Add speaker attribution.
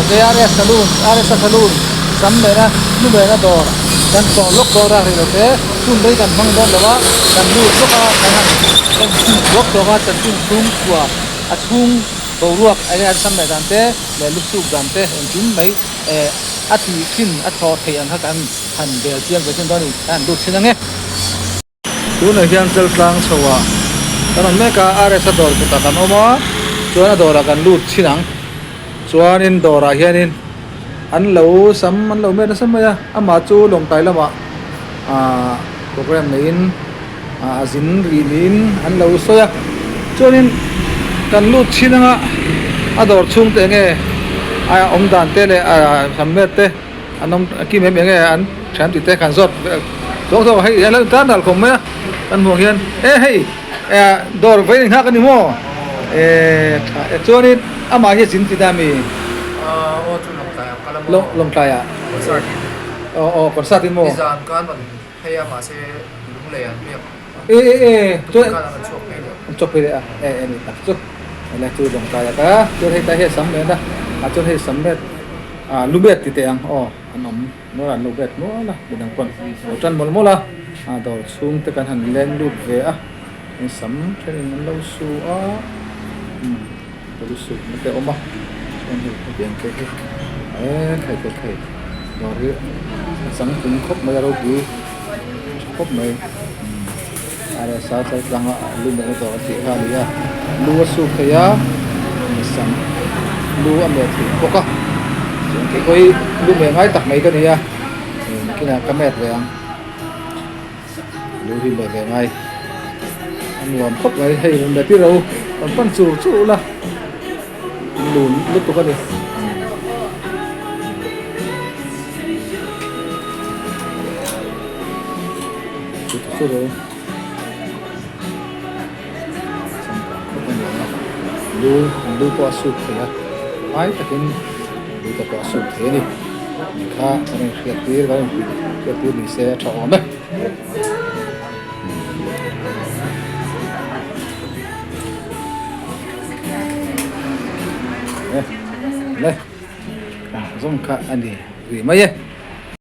Speaker 1: Ve RS Saloon RS a Saloon sam mehna nu mehna dawr kan tlawh lawk dawn rak rih lo te hun rei kan hmang dawn lo a kan lut lawk a kan han en chhung thuak thuak a chanchin chhungkua a chhung boruak enge an sam meh dan te leh lu suk dan te engkim mai eh a tih thin a thlawh theih ang kha kan han bel chiang ve chin dawn a ni kan han lut thin ang e. Tunah hian Cheltlang chho ah kan awm mek a, RS a dawr kutah kan awm a, chuan a dawrah kan lut chhin ang. Chuanin dawrah hianin an lo sam an lo met nasa mai a, amah chu Lawngtlai lamah ah program neiin ah a zin rih niin an lo sawi a. Chuanin kan lut chhin anga a dawr chhung te enge a awm dan te leh ah sam met te. An awm kim em enge an thiam tih te kan zawt zawk zawk a hei an lo tan dal khawp mai a kan hmuh ang hian e hei eh dawr vawi ni nghak a ni maw eh tha e chuanin amah hi a zin tih na ami
Speaker 2: aw chu lawngtlai ah kal a maw
Speaker 1: lawngtlai ah
Speaker 2: concert in
Speaker 1: aw aw concert in maw
Speaker 2: nizan khan rawn phei a mahse lunglei an biak
Speaker 1: e e e chuan
Speaker 2: khan an chhuak phei leh
Speaker 1: an chhuak phei leh a e e ni tak chu ele chu lawngtlai ah ka chuan hei tai hi a sam nen a ah chuan hei sam met Ah lu bet ti teh ang aw an awm nual an lu bet nual a midang pawn lo tan mawlh mawlh a ah dawr chhung te kan han leng lut ve a in sam thenin an lo su a umm lu suk na te a awm a chuan hei hetiang te hi eee khai khai khai dawr hi a changtlung khawp mai a ropui tha khawp mai umm rsa chaltlanga lu mehna dawr a tih kha a ni a lu a suk thei a sam lu a meh theih bawk a chuan kei pawh hi lu meh ngai tak mai ka ni a nakinah ka met ve ang lu hi meh ve ngai a nuam khawp mai hei rawn meh tir ro rawn pan chur chur ula lun lutuk a ni. Lu lu pawh a suk thei a fai takin lu te pawh a suk thei a ni tih kha kan inhriat tir kan inhriat tir ni se a tha awm e. Le zawng kha a ni rih mai e.